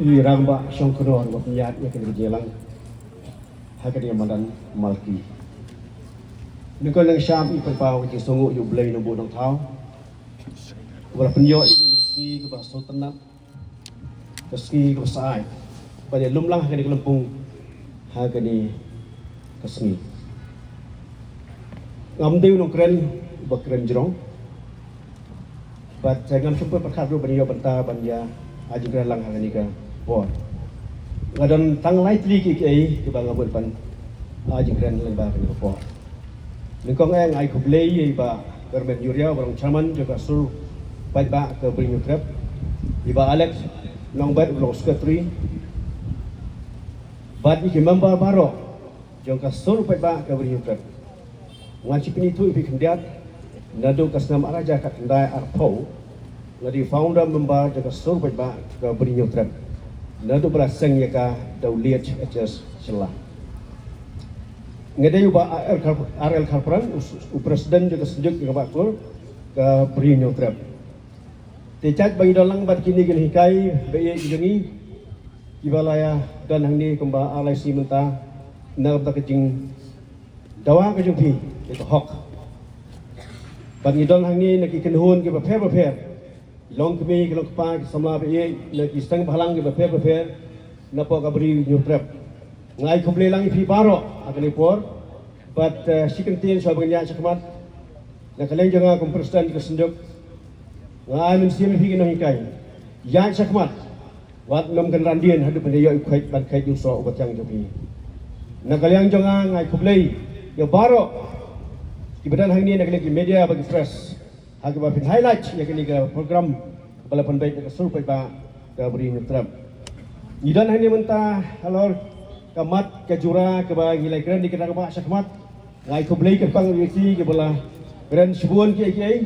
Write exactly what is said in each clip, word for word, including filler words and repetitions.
Ïa i Rangbah Shongknor ba pynïaid ïa kane ka jingïalang ha kane ka madan Malki. Nyngkong nang sham i pyrpaw ka jingsngewnguh ïa U Blei Nongbuh Nongthaw uba la pynïoh ïa kane ka sngi kaba sngewtynnat, ka sngi kaba syaid, ban ïalum lang ha kane ka lympung ha kane ka sngi. Ngam dei u nongkren uba kren jrong, bad ngam shym pat pyrkhat ruh ban ïoh bynta ban ïa ai jingkren lang ha kane ka por. Nga don tang lai tylli kiei kiei kiba nga mut ban ai jingkren lyngba kane ka por. Nyngkong eh nga ai khublei ïa i Bah Kyrmen Uriah uba long chairman jong ka sur paidbah ka Bri Hynñiewtrep, i Bah Alex Nongbet uba long secretary, bad ïa ki member baroh jong ka sur paidbah ka Bri Hynñiewtrep. Ngan sa pynithuh ïa phi khyndiat, naduh ka snem ar hajar khatkhyndai arphew nga dei founder member jong ka sur paidbah ka Bri Hynñiewtrep naduh ba la seng ïa ka da u L H S Shylla. Nga dei u Bah R L Khar-, R L Kharpran, u, u president jong ka Synjuk Rangbah Kur ka Bri Hynñiewtrep. Te jait ba ngi don lang bad kine ki nonghikai ba ïeit jong ngi kiba la ïa don hangne kumba ar lai sngi mynta na ka bynta ka jingdawa ka jong phi ïa ka hok. Bad ngi don hangne na ki kynhun kiba pher ba pher, ki longkmie, ki longkpa, ki samla ba ïeit, na ki seng bhalang kiba pher ba pher napoh ka Bri Hynñiewtrep. Nga ai khublei lang ïa phi baroh ha kane ka por. Bad, eh, shi kyntien shuwa ba ngin ïaid shakhmat, na ka liang jong nga kum president ka Synjuk, nga ai mynsiem ïa phi ki nonghikai, ïaid shakhmat, wat nym kynran dien haduh ban ïoh ïa u kheit ban kheit ïa u soh uba thiang jong phi. Na ka liang jong nga nga ai khublei ïa baroh kiba don hangne na ka liang ki media bad ki press ha kaba phin highlight ïa kane ka program ba la pynbeit da ka sur paidbah ka Bri Hynñiewtrep. Ngi don hangne mynta halor ka mat ka jura kaba ngi la kren ïa ki rangbah shakhmat. Nga ai khublei kyrpang ïa ki kiba la kren shibun kiei kiei.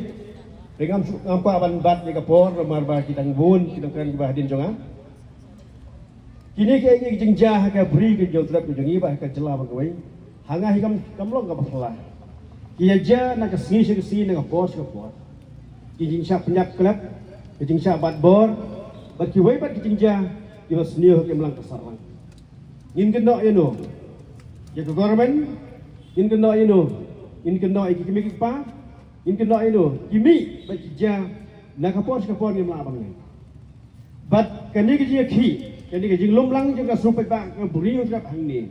Te ngam shu, ngam kwah ban bat ïa ka por namar ba ki dang bun ki nongkren kiba hadien jong nga. Kine kiei kiei ki jingjia ha ka Bri Hynñiewtrep ka jong ngi bad ha ka jylla bad kawei, ha nga hi kam, kam long kaba phylla. Ki ïa jia na ka sngi sha ka sngi, na ka por sha ka por. Ki jingshah pynïap klet, ki jingshah bat bor bad kiwei pat ki jingjia kiba sniew ha ka imlang ka sahlang. Ngin kynnoh ïano? Ïa ka government? Ngin kynnoh ïano? Ngin kynnoh ïa ki kmie ki kpa? Ngin kynnoh ïano? Ki mih bad ki jia na ka por sha ka por, ngim lah ban ngeit. Bad kane ka jingïakhih, kane ka jinglum lang jong ka sur paidbah ka Bri Hynñiewtrep hangne,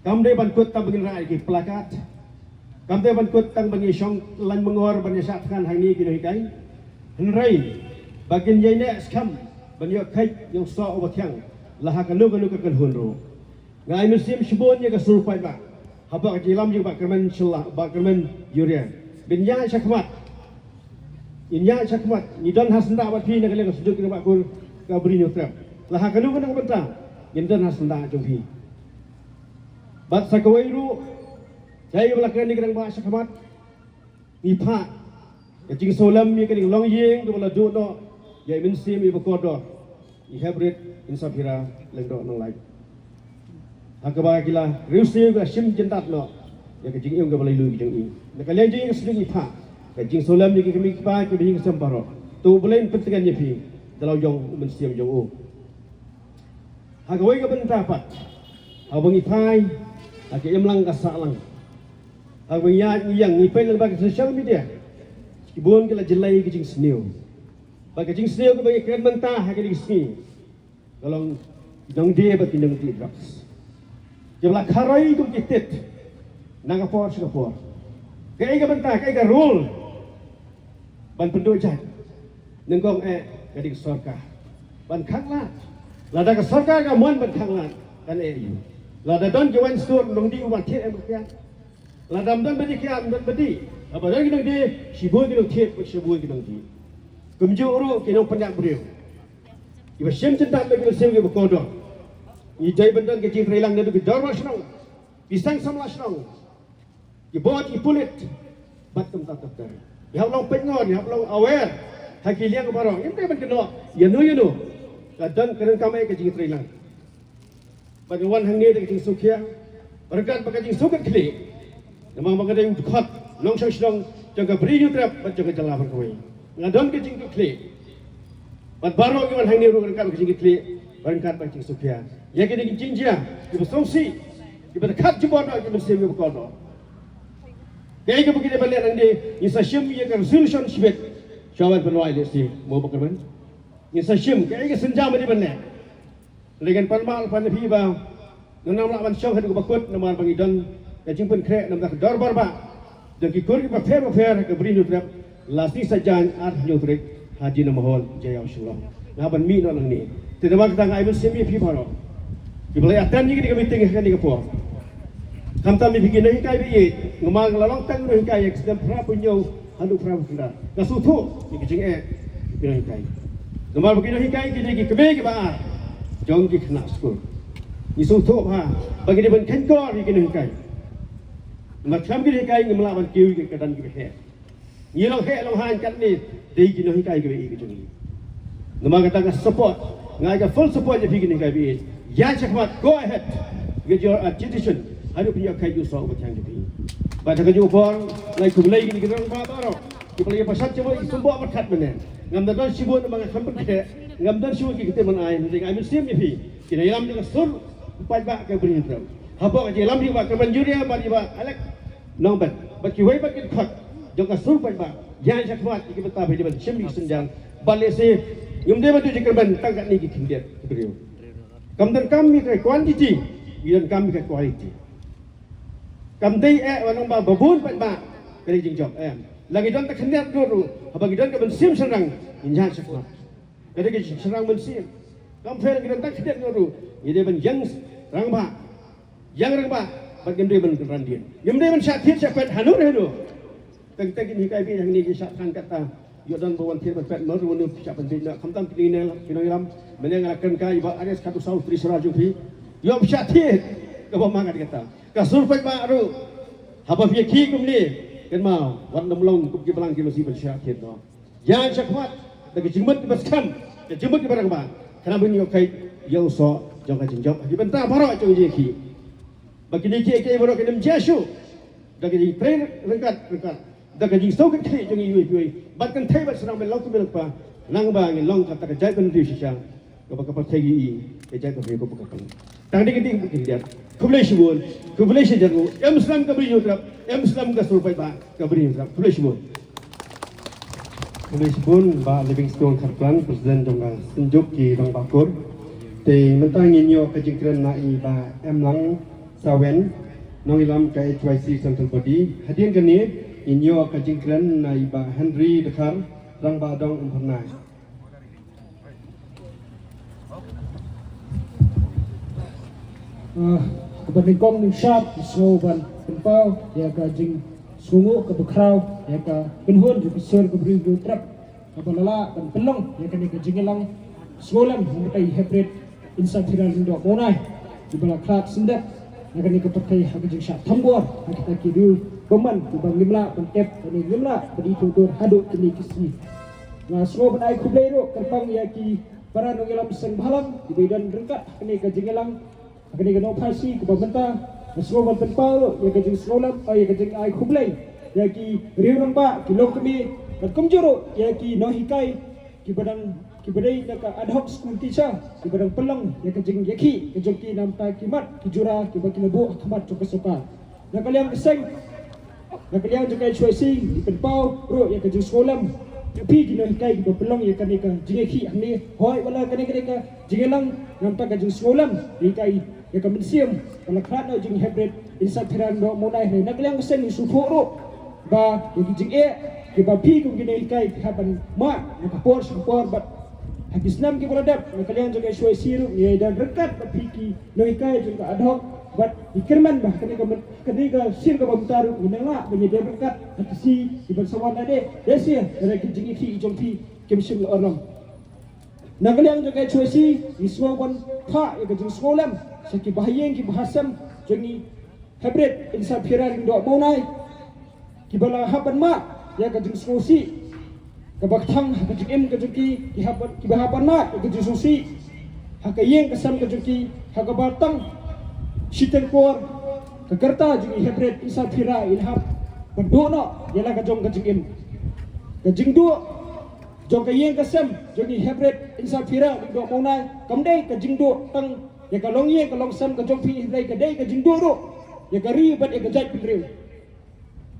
kam dei ban kut tang ba ngin rah ïa ki plakat, kam dei ban kut tang ba ngin shong lain myngor ban ïa shah thngan hangne ki nonghikai. Hynrei ba kin ïai neh skhem ban ïoh kheit ïa u soh uba thiang la ha kano kano ka kynhun ruh. Nga ai mynsiem shibun ïa ka sur paidbah hapoh ka jingïalam jong Bah Kyrmen Shylla, Bah Kyrmen Uriah, ban ïaid shakhmat. Ngin ïaid shakhmat, ngi don ha syndah bad phi na ka liang ka Synjuk Rangbah Kur ka Bri Hynñiewtrep. La ha kano kano ka bynta ngin don ha syndah jong phi. Bad sa kawei ruh, ïa kaba la kren ïa ki rangbah shakhmat, ngi phah ka jingsngewlem ïa kane ka longïing kaba la duh noh ïa i Mynsiem iba kordor, i Heprit Insaphira Lyngdoh Nonglait, ha kaba ki la riewsniew, ki la shim jyndat noh ïa ka jingim kaba la ïalui ka jong i. Na ka liang jong ngi ka Synjuk ngi phah ka jingsngewlem ïa ki kmie ki kpa, ki bahaïing ki sem baroh. To U Blei un pyntngen ïa phi da la u jong u Mynsiem jong u. Ha kawei ka bynta pat, haba ngi phai ha ka imlang ka sahlang, haba ngi ïaid ngi ïeng, ngi peit lyngba ka social media, shibun ki la jyllei ka jingsniew. Bad ka jingsniew kaba ngi kren mynta ha kane ka sngi ka long ki nongdie bad ki nongdie drugs, kiba la kharoi kum ki tit na ka por sha ka por. Kaei ka bynta, kaei ka role ban pynduh jait? Nyngkong eh ka dei ka sorkar ban khanglad. Lada ka sorkar kam wan ban khanglad, kan eh aïu? Lada don ki wine store, nongdie u ban thied em ka kiad? Lada ym don ba dei kiad, ym don ba dei. Haba don ki nongdie, shibun ki nongthied bad shibun ki nongdie. Kumjuh ruh ki nongpynïap briew, kiba shim jyndat na ki mynsiem kiba kordor. Ngi dei ban don ka jingtreilang naduh ki dorbar shnong, ki seng samla shnong, ki bor, ki pulit bad kumta ter ter. Ngi hap long peitngor, ngi hap long aware ha ki liang baroh. Ngim dei ban kynnoh ïano ïano. Ka don, ka donkam eh ka jingtreilang. Bad nga wan hangne da ka jingsngewkhia, ryngkat bad ka jingsngewkitkhlieh, namar ba nga dei u dkhot nongshong shnong jong ka Bri Hynñiewtrep bad jong ka jylla bad kawei. Nga don ka jingkitkhlieh bad baroh ngi wan hangne ruh ryngkat bad ka jingkitkhlieh. Ryngkat bad ki jingsngewkhia ïa kine ki jingjia kiba sngewsih, kiba dang khat jubor noh, kiba sngewsih kiba kordor. Kaei kaba ngi dei ban leh nangne? Ngin sa shim ïa ka resolution shibit. Sha wan pynwai lehse mo ba kyrmen. Ngin sa shim kaei ka sienjam ba dei ban leh. Lei ngan pan ma pan phi ba ngan ym lah ban shong haduh kaba kut namar ba ngi don ka jingpynkhreh namar ka dorbar ba jong ki kur kiba pher ba pher ha ka Bri Hynñiewtrep. La sngi Saitjaiñ ar hynñiew tarik ha Jinam Hall Jaiaw Shillong. Nga ban mih noh nangne. Te namar kata nga ai mynsiem ïa phi baroh kiba la ïa attend ïa kane ka meeting ha kane ka por. Khamtam ïa phi ki nonghikai ba ïeit, namar nga la long tang nonghikai ïa ka snem phra phew hynñiew haduh phra phew khyndai. Nga sngewthuh ïa ki jingeh ki nonghikai. Namar ba ki nonghikai ki dei ki kmie kiba ar jong ki khynnah skul. Ngi sngewthuh bha ba ki dei ban kheiñkor ïa ki nonghikai. Namar khlem ki nonghikai ngim lah ban kiew ïa ka don kiba heh. Ngi long heh long haiñ katne dei ki nonghikai kiba ïeit ki jong ngi. Namar kata nga support, nga ai ka full support ïa phi ki nonghikai ba ïeit. Ïaid shakhmat, go ahead with your agitation. Haduh phi ïoh kheit ïa u soh uba thiang jong phi. Bad ha kajuh ka por nga ai khublei ïa ki nonghikai baroh kiba la ïa pyrshang sha ki symboh pyrkhat mynne. Ngam da don shibun namar nga khlem pynkhreh, ngam don shibun ki ktien ban ai, hynrei nga ai mynsiem ïa phi ki nongïalam jong ka sur paidbah ka Bri Hynñiewtrep. Hapoh ka jingïalam jong ka Kyrmen Julia bad ïa Bah Alex Nongbet bad kiwei pat ki dkhot jong ka sur paidbah, ïaid shakhmat ïa ki bynta ba ïa dei ban shim ïa ki sienjam. Bad lehse ngim dei ban duh jingkyrmen tang katne ki khyndiat ki briew. Kam donkam ïa ka quantity, ngi donkam ïa ka quality. Kam dei eh ba nang ba ba bun paidbah ka dei jingjop, em. La ngi don tang khyndiat ruh, haba ngi don ka mynsiem shynrang, ngin ïaid shakhmat. Ka dei ka shynrang mynsiem. Kam pher ngi don tang khyndiat ruh, ngi dei ban ïeng rangbah, ïeng rangbah bad ngim dei ban kynran dien, ngim dei ban shah thied shah pet hano hano. Teng teng ki nonghikai ba ïeit hangne ki shah thrang katta. Ïoh don ba wan thied ban pet, mar ruh wan shah pynbiej noh. Khamtam ki nongïalam, ki nongïalam, mynne nga la kren kai ba ares khatu saw tri sra jong phi. Ïoh ba shah thied kaba ma ka dei kata. Ka sur paidbah ruh, haba phi ïa khih kumne, kynmaw wat nym long kum ki blang ki masi ban shah thied noh. Ïaid shakhmat da ka jingmut kiba skhem, ka jingmut kiba rangbah, khnang ba ngin ïoh kheit ïa u soh jong ka jingjop ha ki bynta baroh jong ka jingïakhih. Ba kine kiei kiei baroh kin ym jia shuh da ka jingtrei ryngkat ryngkat, da ka jingsngew kynthei jong ngi iwei pa iwei, bad kynthei bad shynrang, ban long kmie long kpa, khnang ba ngin long kata ka jaitbynriew shisha kaba ka pyrthei ki i ka jaitbynriew kaba ka pynlong. Tang dei ka dei ka khyndiat. Khublei shibun, khublei shihajar nguh. Em slem ka Bri Hynñiewtrep, em slem ka sur paidbah ka Bri Hynñiewtrep. Khublei shibun. Khublei shibun Bah Livingstone Kharpran, President jong ka Synjuk ki Rangbah Kur. Te mynta ngin ïoh ka jingkren na i Bah Emlang Sawen, nongïalam ka H Y C Central Body. Hadien kane ngin ïoh ka jingkren na i Bah Henry Dkhar, Rangbah Dong Umphyrnai. Ah, kaba nyngkong nyngshap, nga sngew ban pynpaw ïa ka jingsngewnguh kaba khraw ïa ka kynhun jong ka sur ka Bri Hynñiewtrep kaba la lah ban pynlong ïa kane ka jingïalang sngewlem ha ka Hybrid Insaphira Lyngdoh Mawnai, kiba la khlad sngewdep na kane ka pyrthei ha ka jingshah thombor ha kita ki riew bymman kiba ngim lah ban tep, kane ngim lah ban ithuh dur haduh kine ki sngi. Nga sngew ban ai khublei ruh kyrpang ïa ki para nongïalam seng bhalang kiba don ryngkat ha kane ka jingïalang, ha kane ka Nongphaisi kaba mynta. Nga sngew ban pynpaw ruh ïa ka jingsngewlem, ïa ka jingai khublei ïa ki riew rangbah, ki longkmie, bad kumjuh ruh ïa ki nonghikai kiba dang, kiba dei na ka ad hoc school teacher, kiba dang pynlong ïa ka jingïakhih ka jong ki na bynta ki mat ki jura kiba ki la buh ha khmat jong ka sorkar. Na ka liang ka seng, na ka liang jong ka H Y C, ngi pynpaw ruh ïa ka jingsngewlem ïa phi ki nonghikai kiba pynlong ïa kane ka jingïakhih hangne. Hooid, wat la kane ka dei ka jingïalang na bynta ka jingsngewlem, ngi hikai ïa ka mynsiem ba la khlad noh jong ka Hybrid Insaphira Lyngdoh Mawnai hangne. Na ka liang ka seng ngi sngewthuh ruh ba ïa ki jingeh kiba phi kum ki nonghikai phi hap ban mad na ka por sha ka por, bad ha ki snem kiba la dep na ka liang jong ka H Y C ruh ngi ïadon ryngkat bad phi ki nonghikai jong ka ad hoc, bad ngi kyrmen ba ha kane ka myn-, kane ka sien kaba mynta ruh ngin nang lah ban ïadon ryngkat ha ki sngi kiban sa wan. Lada dei shisha lada ki jingïakhih jong phi kim shym la urlong. Na ka liang jong ka H Y C ngi sngew ban phah ïa ka jingsngewlem sha ki bahaïing ki bahasem jong ngi, Hybrid Insaphira Lyngdoh Mawnai, kiba la hap ban mad ïa ka jingsngewsih kaba kthang ha ka jingim ka jong ki, ki hap ban, kiba hap ban mad ïa ka jingsngewsih ha ka ïing ka sem ka jong ki, ha kaba tang shiteng por ka rta jong ngi Hybrid Insaphira i la hap ban duh noh ïa la ka jong ka jingim. Ka jingduh jong ka ïing ka sem jong i Heprit Insaphira Lyngdoh Mawnai kam dei ka jingduh tang ïa ka longïing ka longsem ka jong phi, hynrei ka dei ka jingduh ruh ïa ka ri bad ïa ka jaitbynriew.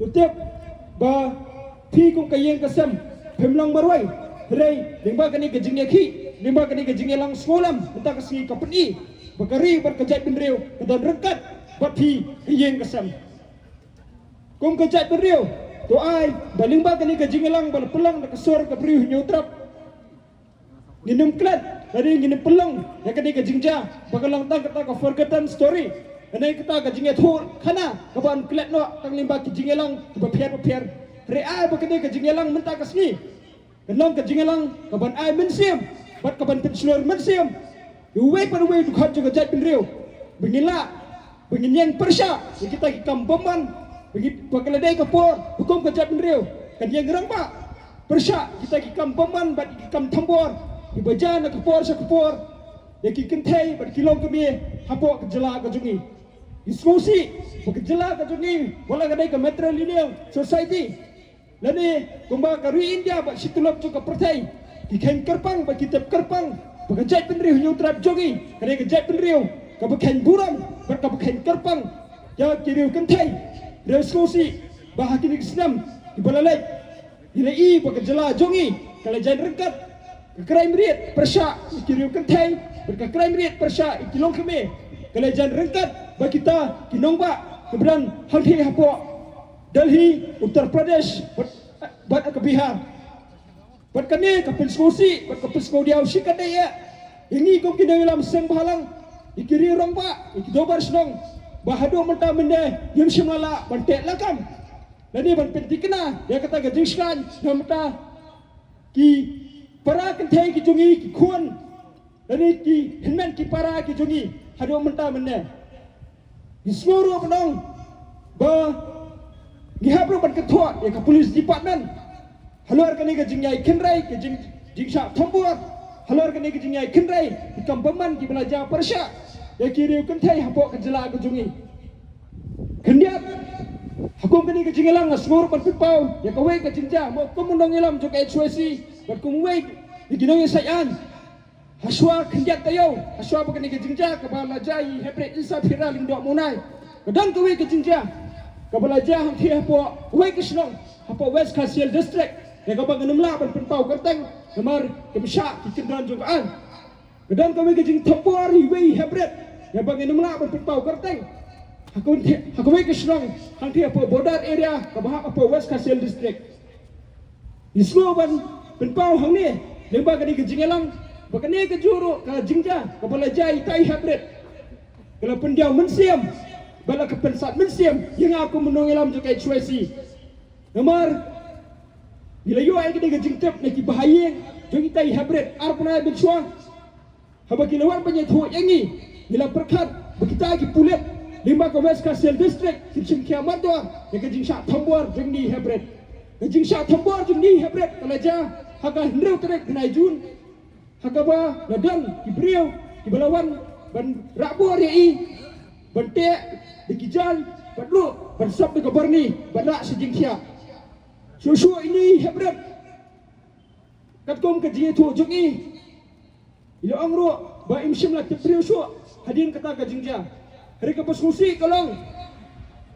To tip ba phi kum ka ïing ka sem phim long marwei, hynrei lyngba kane ka jingïakhih, lyngba kane ka jingïalang sngewlem mynta ka sngi ka pyni ba ka ri bad ka jaitbynriew ka don ryngkat bad phi ka ïing ka sem. Kum ka jaitbynriew, to ai ba lyngba kane ka jingïalang ba la pynlong da ka sur ka briew Hynñiewtrep, ngin ym klet lane ngin ym pynlong ïa kane ka jingjia ba ka long tang kata ka forgotten story, lane kata ka jingïathuh khana kaba ym klet noh tang lyngba ki jingïalang kiba pher ba pher. Hynrei ai ba kane ka jingïalang mynta ka sngi kan long ka jingïalang kaban ai mynsiem bad kaban pynshlur mynsiem ïa uwei pa uwei u dkhot jong ka jaitbynriew ba ngin lah ba ngin ïeng pyrshah ïa kita ki kam bymman, ba ngin, ba ka la dei ka por ba kum ka jaitbynriew kan ïeng rangbah pyrshah ïa kita ki kam bymman bad ki kam thombor kiba jia na ka por sha ka por ïa ki kynthei bad ki longkmie hapoh ka jylla ka jong ngi. Ngi sngewsih ba ka jylla ka jong ngi, wat la ka dei ka matrilineal society lane kumba ka ri India bad shi tylli jong ka pyrthei, ki kheiñ kyrpang bad ki tip kyrpang ba ka jaitbynriew Hynñiewtrep jong ngi ka dei ka jaitbynriew kaba kheiñ burom bad kaba kheiñ kyrpang ïa ki riew kynthei. Hynrei sngewsih ba ha kine ki snem kiba la leit, ngi la ïohi ba ka jylla jong ngi ka la jan ryngkat. Ka crime rate pyrshah ïa ki riew kynthei bad ka crime rate pyrshah ïa ki longkmie ka la jan ryngkat bad kita ki nongbah kiba don hangtei hapoh Delhi, Uttar Pradesh bad, bad ka Bihar. Bad kane ka pynsngewsih bad ka pynsngewdiaw shikatdei ïa ngi kum ki nongïalam seng bhalang, ïa ki riew rangbah, ïa ki dorbar shnong, ba haduh mynta mynne ngim shym la lah ban teh lakam lane ban pynthikna ïa kata ka jingshngaiñ na bynta ki para kynthei ki jong ngi, ki khun lane ki hynmen ki para ki jong ngi haduh mynta mynne. Ngi sngew ruh ban ong ba ngi hap ruh ban kynthoh ïa ka police department halor kane ka jingïai kynrei, ka jing, jingshah thombor, halor kane ka jingïai kynrei ki kam bymman kiba la jia pyrshah ïa ki riew kynthei hapoh ka jylla ka jong ngi. Khyndiat, ha kum kane ka jingïalang nga sngew ruh ban pynpaw ïa kawei ka jingjia mo kum u nongïalam jong ka H Y C bad kum uwei na ki nongïasaid aiñ. Hashwa khyndiat taïew, hashwa ba kane ka jingjia kaba la jia ïa i Heprit Insaphira Lyngdoh Mawnai, ka don kawei ka jingjia kaba la jia hangtei hapoh kawei ka shnong hapoh West Khasi Hills District, ïa kaba ngan ym lah ban pynpaw kyrteng namar ka bishah ki kyndon jong ka aiñ. Ka don kawei ka jingthombor ïa iwei i Heprit, ïa ba ngan ym lah ban pynpaw kyrteng, ha kawei, ha kawei ka shnong hangtei hapoh border area kaba hap hapoh West Khasi Hills District. Ngi sngew ban pynpaw hangne lyngba kane ka jingïalang ba kane ka juh ruh ka jingjia kaba la jia ïa ita i Heprit ka la pyndiaw mynsiem bad la ka pynsat mynsiem ïa nga kum u nongïalam jong ka H Y C. Namar ngi la ïoh ïa kane ka jingtip na ki bahaïing jong ita i Heprit ar bnai mynshuwa. Haba ki la wan ban ïathuh ïa ngi, ngi la pyrkhat ba kita ki pulit lyngba ka West Khasi Hills District kin shim khia mardor ïa ka jingshah thombor jong ine i Heprit. Ka jingshah thombor jong ine i Heprit ka la jia ha ka hynriew tarik bnai Jun, ha kaba la don ki briew kiba la wan ban rah bor ïa i, ban teh da ki jaiñ bad ruh ban sop da ka barni ban rah sha jingkhia. Shuh shuh ine i Heprit, katkum ka jingïathuh jong i, i la ong ruh ba im shym la tip briew shuh hadien kata ka jingjia. Hynrei kaba sngewsih ka long,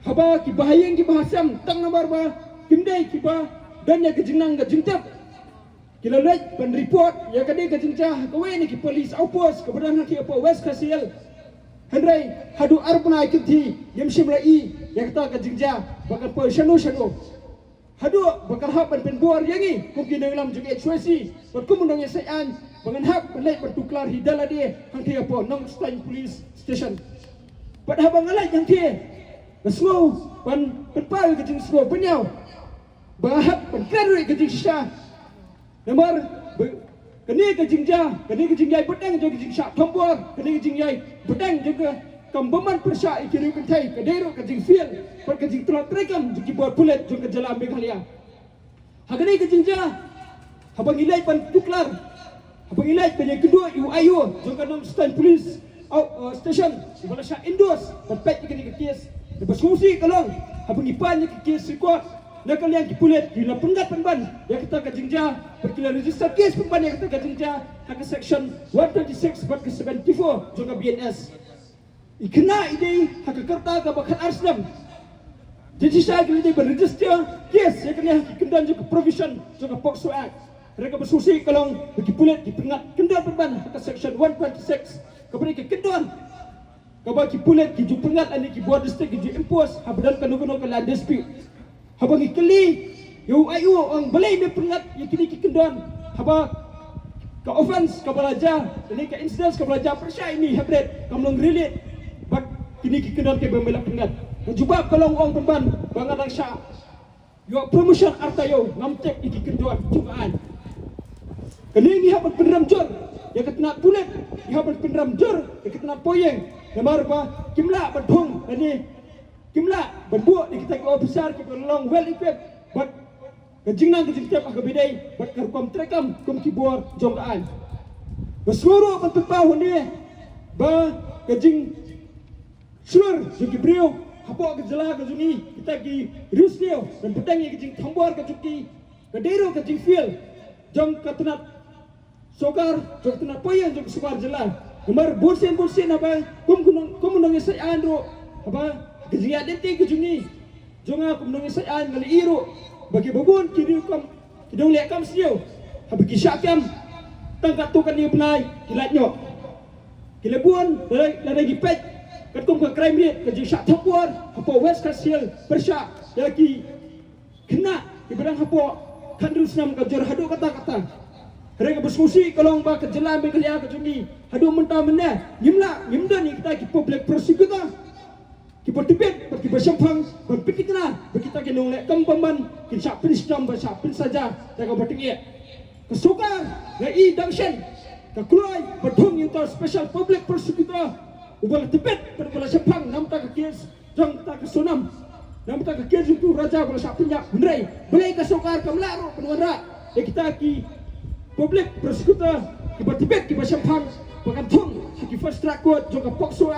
haba ki bahaïing ki bahasem tang namar ba kim dei kiba don ïa ka jingnang ka jingtip, ki la leit ban report ïa kane ka jingjia ha kawei na ki police outpost kaba don hangtei hapoh West Khasi Hills. Hynrei haduh ar bnai kynthih ngim shym la ïohi ïa kata ka jingjia ba kan poi shano shano. Haduh ba ka la hap ban pynbor ïa ngi kum ki nongïalam jong ka H Y C bad kum u nongïasaid aiñ ba ngan hap ban leit ban tuklar hi da lade hangtei hapoh Nongstoiñ Police Station. Bad haba nga leit hangtei, nga sngew ban pynpaw ïa ka jingsngew pynïaw ba nga hap ban kren ruh ïa ka jingshisha. Namar ba kane ka jingjia, kane ka jingïai bteng jong ka jingshah thombor, kane ka jingïai bteng jong ka kam bymman pyrshah ïa ki riew kynthei ka dei ruh ka jingfill bad ka jingtlot treikam jong ki bor pulit jong ka jylla Meghalaya. Ha kane ka jingjia, haba ngi leit ban tuklar, haba ngi leit ban ïakynduh ïa u I O jong ka Nongstoiñ Police, au, uh, Station, uba la shah endorse ban peit ïa kane ka case. Kaba sngewsih ka long, haba ngi pan ïa ka case record, Na ka liang ki pulit ki la pyndap pynban ïa kata ka jingjia, bad ki la register case pynban ïa kata ka jingjia ha ka section one twenty-six bad ka seventy-four jong ka B N S. I khynnah i dei ha ka rta kaba khatar snem. Jingshisha ki la dei ban register case ïa kane ha ki kyndon jong ka provision jong ka POCSO Act. Hynrei kaba sngewsih ka long ba ki pulit ki pynngat kyndon pynban ha ka section one twenty-six, kaba dei ka kyndon kaba ki pulit ki ju pynngat lane ki bor district ki ju impose haba don kano kano ka land dispute. Haba ngi kylli ïa u I O, ong balei me pynngat ïa kine ki kyndon, haba ka offence kaba la jia lane ka incidence kaba la jia pyrshah ïa ine i hapdeng kam long relate bad kine ki kyndon kiba me la pynngat. Ka jubab ka long, ong pynban ba nga dang shah ïoh promotion ar taïew, ngam tip ïa ki kyndon jong ka aiñ. Kane ngi hap ban pynrem jur ïa ka tnat pulit, ngi hap ban pynrem jur ïa ka tnat poh ïing, namar ba kim lah ban thung lane kim lah ban buh ïa kita ki officer kiba long well equipped bad ka jingnang ka jingtip ha kaba ïadei bad ka rukom treikam kum ki bor jong ka aiñ. Ba sngewbha ban pynpaw hangne ba ka jing shlur jong ki briew hapoh ka jylla ka jong ngi, kita ki riewsniew, ban pdiang ïa ka jingthombor ka jong ki, ka dei ruh ka jingfail jong ka tnat sorkar, jong ka tnat poh ïing jong ka sorkar jylla. Namar bunsien bunsien haba kum, kum u nong, kum u nongïasaid aiñ ruh, haba ka jingïaid lynti ka jong ngi, jong nga kum u nongïasaid aiñ, nga la ïohi ruh ba kiba bun ki riew kam, ki nongleh kam sniew, haba ki shah kem tang katto katne bnai ki lait noh. Ki la bun, lada, lada ngi peit katkum ka crime rate, ka jingshah thombor hapoh West Khasi Hills pyrshah ïa ki khynnah kiba dang hapoh khathynriew snem ka jur haduh katta katta. Hynrei kaba sngewsih ka long ba ka jylla Meghalaya ka jong ngi haduh mynta mynne ngim lah, ngim don ïa kita ki public prosecutor kiba tbit bad kiba shemphang ban pynthikna ba kita ki nongleh kam bymman kin shah pynshitom bad shah pynsaja da kaba tyngeh. Ka sorkar, nga i dang shen, ka kloi ban thung ïa uta u special public prosecutor uba la tbit bad uba la shemphang na bynta ka case jong kata ka Sonam, na bynta ka case jong utu u Raja uba la shah pynïap. Hynrei balei ka sorkar kam lah ruh ban wanrah ïa kita ki public prosecutor kiba tbit kiba shemphang ba kan thung ha ki fast track court jong ka POCSO,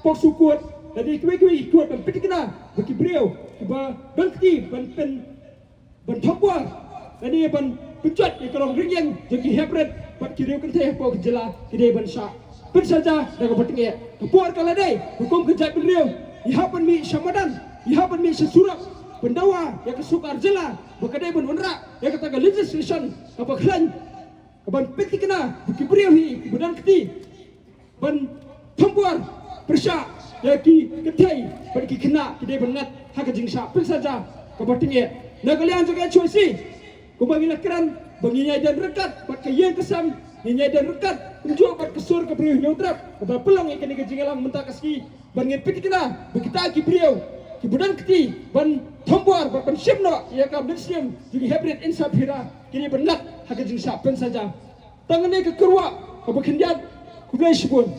POCSO court, lane kiwei kiwei ki court ban pynthikna ba ki briew kiba don kti ban pyn ban thombor lane ban pynjot ïa ka long ring ïeng jong ki heprit bad ki riew kynthei hapoh ka jylla ki dei ban shah pynsaja da kaba tyngeh. Ka por ka la dei, hukum ka jaitbynriew, ngi hap ban mih sha madan, ngi hap ban mih sha surok ban dawa ïa ka sorkar jylla ba ka dei ban wanrah ïa kata ka legislation kaba khlaiñ, kaban pynthikna ba ki briew hi kiba don kti ban thombor pyrshah ïa ki kynthei bad ki khynnah ki dei ban ngat ha ka jingshah pynsaja kaba tyngeh. Na ka liang jong ka H Y C, kumba ngi la kren ba ngin ïai don ryngkat bad ka ïing ka sem, ngin ïai don ryngkat kumjuh bad ka sur ka briew Hynñiewtrep kaba pynlong ïa kane ka jingïalang mynta ka sngi, ban ngin pynthikna ba kita ki briew kiba don kti ban thombor bad ban shim noh ïa ka mynsiem jong ki heprit Insaphira ki dei ban ngat ha ka jingshah pynsaja. Tang kane ka kyrwoh kaba khyndiat. Khublei shibun.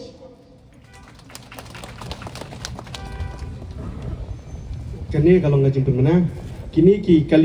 Kane ka long ka jingpynmynna. Kine ki kali